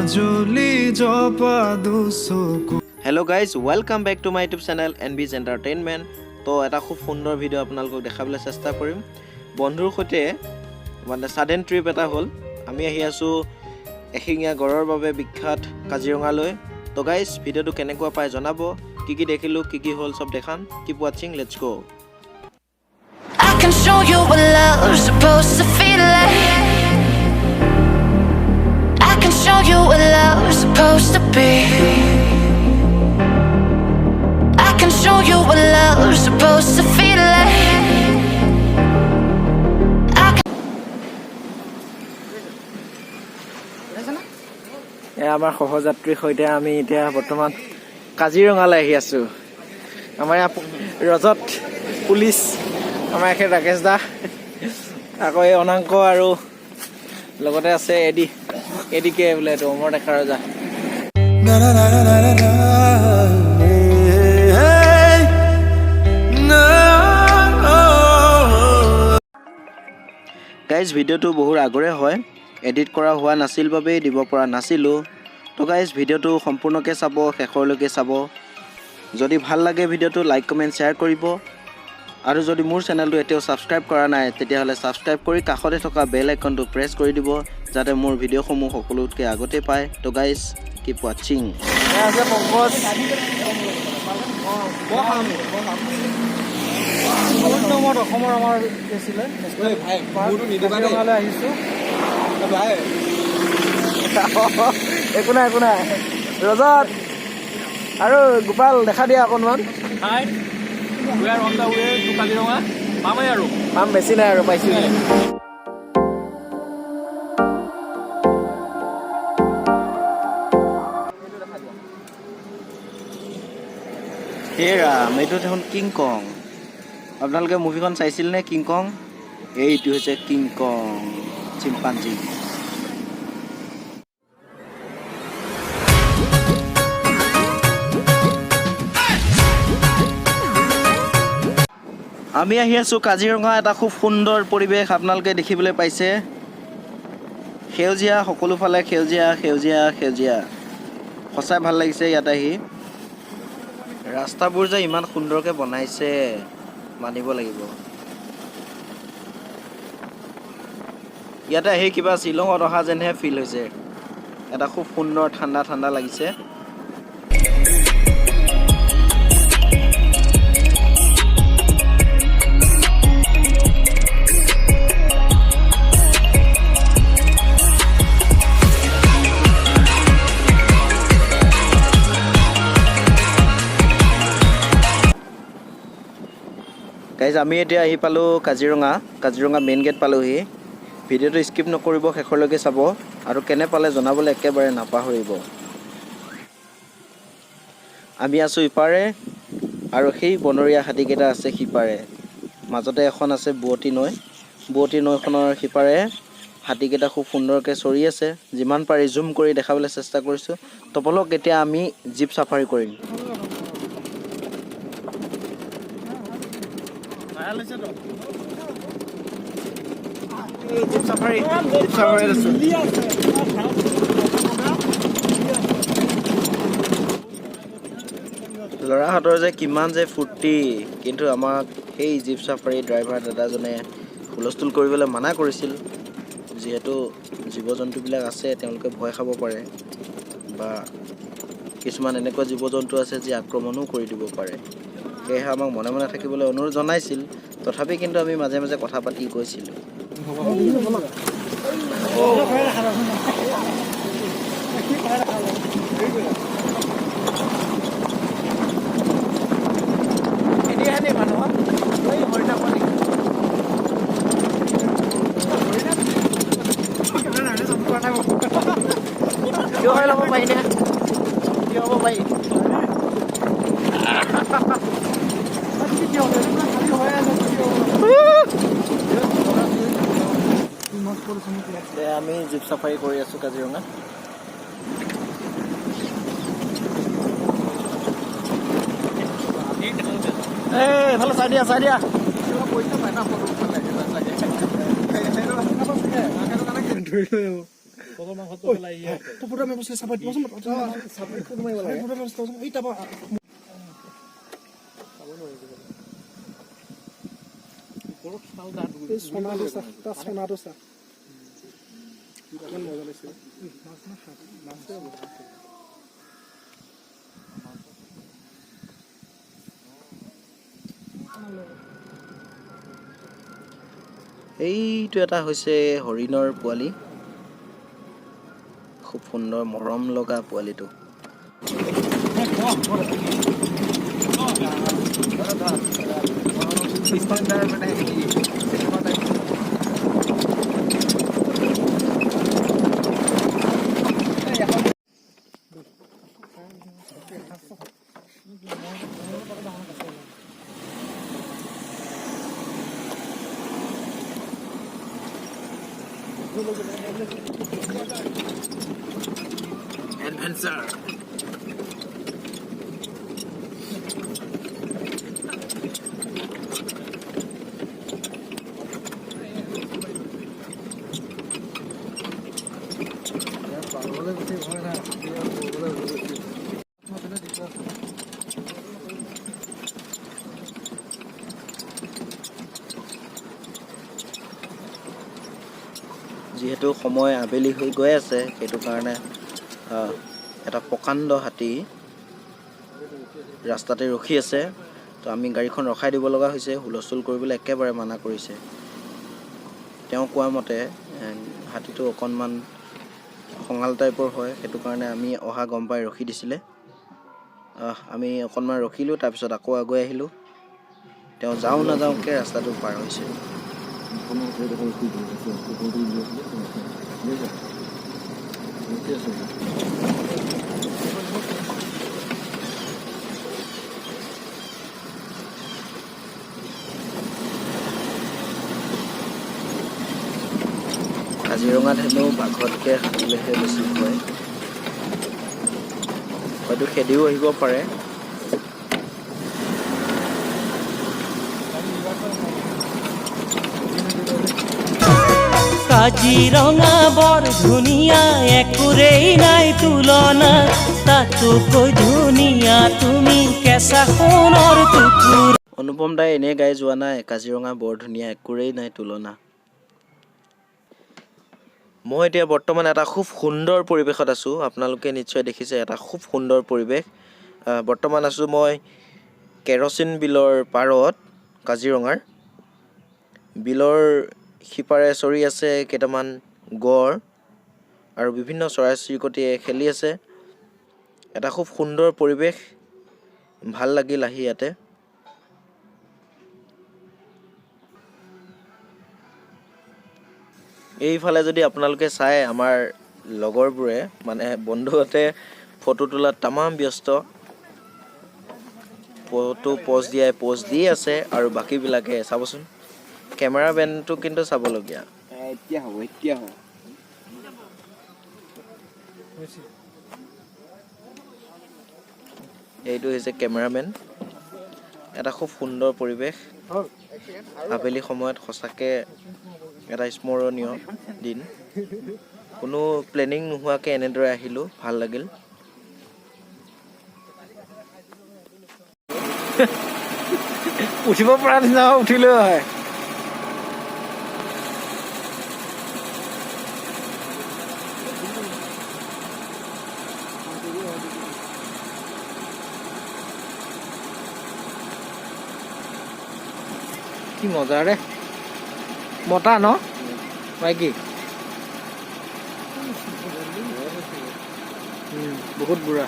কাজলি জপা দুচকু। Hello guys, welcome back to my YouTube channel N Bs entertainment. তো এটা খুব সুন্দৰ ভিডিঅ' আপোনালোকক দেখাবলৈ চেষ্টা কৰিম। বন্ধুৰ সৈতে মানে ছাডেন ট্ৰিপ এটা হ'ল। আমি আহি আছোঁ এশিঙীয়া গঁড়ৰ বাবে বিখ্যাত কাজিৰঙালৈ। তো গাইজ, ভিডিঅ'টো কেনেকুৱা পায় জনাব। কি কি দেখিলোঁ, কি কি হ'ল, চব দেখাম। Keep watching, let's go. I can show you what love's supposed to feel like. I can show you what love's supposed to be. I can show you what love's supposed to feel like. I can এয়া আমাৰ সহযাত্ৰীৰ সৈতে আমি এতিয়া বৰ্তমান কাজিৰঙালৈ আহি আছোঁ। আমাৰ ইয়াত ৰজত পুলিচ, আমাৰ এখেত ৰাকেশ দা, আকৌ এই অনাংক আৰু লগতে আছে এডি, এডি কে বোলে এইটো অমৰ ডেকা ৰজা। Na na na na na na, hey, na। Guys, ভিডিঅ'টো বহুত আগৰে হয়, এডিট কৰা হোৱা নাছিল বাবেই দিব পৰা নাছিলোঁ। তো গাইজ, ভিডিঅ'টো সম্পূৰ্ণকৈ চাব, শেষৰলৈকে চাব। যদি ভাল লাগে ভিডিঅ'টো, লাইক, কমেণ্ট, শ্বেয়াৰ কৰিব। আৰু যদি মোৰ চেনেলটো এতিয়াও ছাবস্ক্ৰাইব কৰা নাই, তেতিয়াহ'লে ছাবস্ক্ৰাইব কৰি কাষতে থকা বেল আইকনটো প্ৰেছ কৰি দিব, যাতে মোৰ ভিডিঅ'সমূহ সকলোতকৈ আগতে পায়। তো গাইজ, কিপ ৱাচিং। আছে পংকজ। বহুত দিনৰ অসমৰ আমাৰ কি আছিলে, কাজিৰঙালৈ আহিছোঁ। একো নাই, একো নাই। ৰজত আৰু গোপাল, দেখা দিয়া অকণমান। Hi, we are on the way to Kaziranga. পামেই আৰু। পাম, বেছি নাই আৰু, পাইছোঁ। হে ৰাম, এইটো দেখোন কিং কং। আপোনালোকে মুভিখন চাইছিল নে, কিং কং? এইটো হৈছে কিং কং চিম্পাঞ্জী। আমি আহি আছোঁ কাজিৰঙা। এটা খুব সুন্দৰ পৰিৱেশ আপোনালোকে দেখিবলৈ পাইছে। সেউজীয়া, সকলোফালে সেউজীয়া, সেউজীয়া, সেউজীয়া। সঁচাই ভাল লাগিছে ইয়াত আহি। ৰাস্তাবোৰ যে ইমান সুন্দৰকৈ বনাইছে, মানিব লাগিব। ইয়াতে আহি কিবা শ্বিলঙত অহা যেনহে ফিল হৈছে। এটা খুব সুন্দৰ ঠাণ্ডা ঠাণ্ডা লাগিছে। গাইজ, আমি এতিয়া আহি পালোঁ কাজিৰঙা। কাজিৰঙা মেইন গেট পালোহি। ভিডিঅ'টো স্কিপ নকৰিব, শেষলৈকে চাব আৰু কেনে পালে জনাবলৈ একেবাৰে নাপাহৰিব। আমি আছোঁ ইপাৰে আৰু সেই বনৰীয়া হাতীকেইটা আছে সিপাৰে। মাজতে এখন আছে বোৱতী নৈ। বোৱতী নৈখনৰ সিপাৰে হাতীকেইটা খুব সুন্দৰকৈ চৰি আছে। যিমান পাৰি জুম কৰি দেখাবলৈ চেষ্টা কৰিছোঁ। তো ব'লক, এতিয়া আমি জীপ চাফাৰী কৰিম। জীপ চাফাৰী, জীপ চাফাৰীত আছোঁ। ল'ৰাহঁতৰ যে কিমান যে ফূৰ্তি! কিন্তু আমাক সেই জীপ চাফাৰী ড্ৰাইভাৰ দাদাজনে হুলস্থুল কৰিবলৈ মানা কৰিছিল, যিহেতু জীৱ জন্তুবিলাক আছে, তেওঁলোকে ভয় খাব পাৰে বা কিছুমান এনেকুৱা জীৱ জন্তু আছে যি আক্ৰমণো কৰি দিব পাৰে। সেয়েহে আমাক মনে মনে থাকিবলৈ অনুৰোধ জনাইছিল। তথাপি কিন্তু আমি মাজে মাজে কথা পাতি গৈছিলোঁ। মানুহক এই হৰিণা পোৱালি। থিয় হৈ ল'ব পাৰিনে? থিয় হ'ব পাৰি। এতিয়া আমি জীপ চাফাৰী কৰি আছোঁ কাজিৰঙাত। এই এইফালে চাই দিয়া, চাই দিয়া। পইচা পায় না ফটো। ধৰি লৈ যাব। এইটো এটা হৈছে হৰিণৰ পোৱালি, খুব সুন্দৰ মৰম লগা পোৱালিটো। যিহেতু সময় আবেলি হৈ গৈ আছে, সেইটো কাৰণে এটা প্ৰকাণ্ড হাতী ৰাস্তাতে ৰখি আছে। তো আমি গাড়ীখন ৰখাই দিব লগা হৈছে, হুলস্থুল কৰিবলৈ একেবাৰে মানা কৰিছে। তেওঁ কোৱা মতে হাতীটো অকণমান খঙাল টাইপৰ হয়, সেইটো কাৰণে আমি অহা গম পাই ৰখি দিছিলে। আমি অকণমান ৰখিলোঁ, তাৰপিছত আকৌ আগুৱাই আহিলোঁ। তেওঁ যাওঁ নাযাওঁকৈ ৰাস্তাটো পাৰ হৈছে। কাজিৰঙাত হেনো বাঘতকৈ হাতীলেহে বেছি ভয়, হয়তো খেদিও আহিব পাৰে। কাজিৰঙা বৰ ধুনীয়া, একোৰেই নাই তুলনা, তাতোকৈ ধুনীয়া তুমি কেঁচা সোণৰ টুকুৰা। অনুপম দাই এনেই গাই যোৱা নাই, কাজিৰঙা বৰ ধুনীয়া একোৰেই নাই তুলনা। মই এতিয়া বৰ্তমান এটা খুব সুন্দৰ পৰিৱেশত আছোঁ, আপোনালোকে নিশ্চয় দেখিছে এটা খুব সুন্দৰ পৰিৱেশ। বৰ্তমান আছোঁ মই কেৰচিন বিলৰ পাৰত, কাজিৰঙাৰ বিলৰ সিপাৰে চৰি আছে কেইটামান গঁড় আৰু বিভিন্ন চৰাই চিৰিকটিয়ে খেলি আছে। এটা খুব সুন্দৰ পৰিৱেশ, ভাল লাগিল আহি ইয়াতে। এইফালে যদি আপোনালোকে চায়, আমাৰ লগৰবোৰে মানে বন্ধুহঁতে ফটো তোলাত তামাম ব্যস্ত, ফটো প'জ দিয়াই প'জ দি আছে, আৰু বাকীবিলাকে চাবচোন কেমেৰামেনটো কিন্তু চাবলগীয়া। এতিয়া হ'ব, এতিয়া হ'ব। এইটো হৈছে কেমেৰামেন। এটা খুব সুন্দৰ পৰিৱেশ, আবেলি সময়ত সঁচাকৈ এটা স্মৰণীয় দিন। কোনো প্লেনিং নোহোৱাকৈ এনেদৰে আহিলোঁ, ভাল লাগিল। উঠিব পৰা নিচিনা উঠিলেও হয়। কি মজা ৰে, মতা ন মাইকী? বহুত বুঢ়া।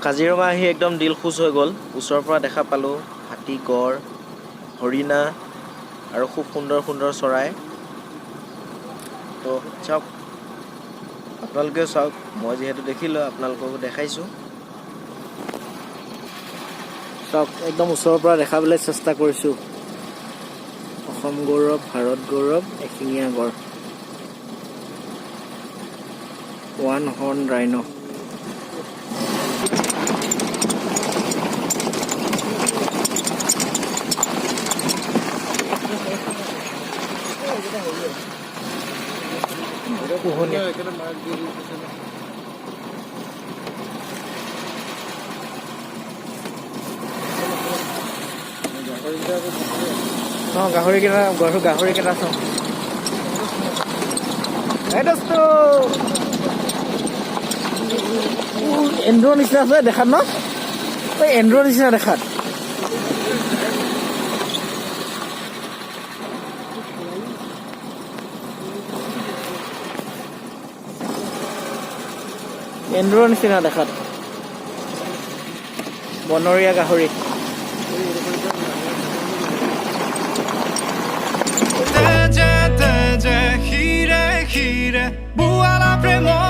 কাজিৰঙা আহি একদম দিল খুচ হৈ গ'ল। ওচৰৰ পৰা দেখা পালোঁ হাতী, গঁড়, হৰিণা আৰু খুব সুন্দৰ সুন্দৰ চৰাই। তো চাওক, আপোনালোকেও চাওক, মই যিহেতু দেখিলোঁ আপোনালোককো দেখাইছোঁ। চাওক, একদম ওচৰৰ পৰা দেখাবলৈ চেষ্টা কৰিছোঁ। অসম গৌৰৱ, ভাৰত গৌৰৱ, এশিঙীয়া গঁড়। One horn rhino'. পোহনীয়া। অঁ, গাহৰিকেইটা, গাহৰিকেইটা চাওঁ। এই দোস্ত, এন্দ্ৰৰ নিচিনা আছে দেখাত ন? এই এন্দ্ৰৰ নিচিনা দেখাত। এন্দ্ৰৰ নিচিনা দেখাত। বনৰীয়া গাহৰি। তেজে তেজে, শিৰে শিৰে বোৱালা প্ৰেমৰ